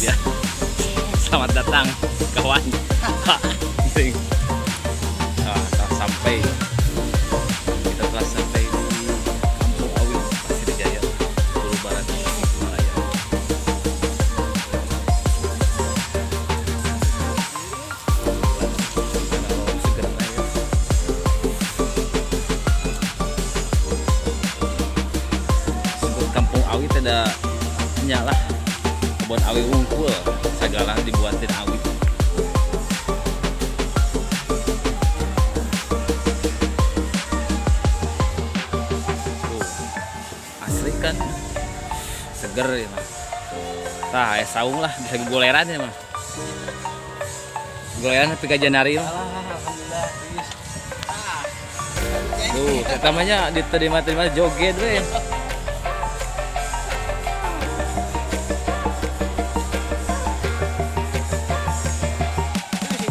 Ya. Selamat datang, kawan. Nah, telah sampai. Kita telah sampai di Kampung Awi, Pasir Jaya, Hulu Barat, Tasikmalaya. Kalau seger aja. Sebut Kampung Awi tidak nyalah kebun awi wungkul, segala dibuatin awi. Tuh, asli kan, seger ya mah. Tah, aya saung lah, bisa goleran ya mah. Goleran tapi ka janari mah. Alhamdulillah. Tuh, namanya diterima-terima joget we.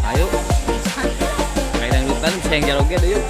Ayo. Kayak dangdutan bisa yang joget yuk.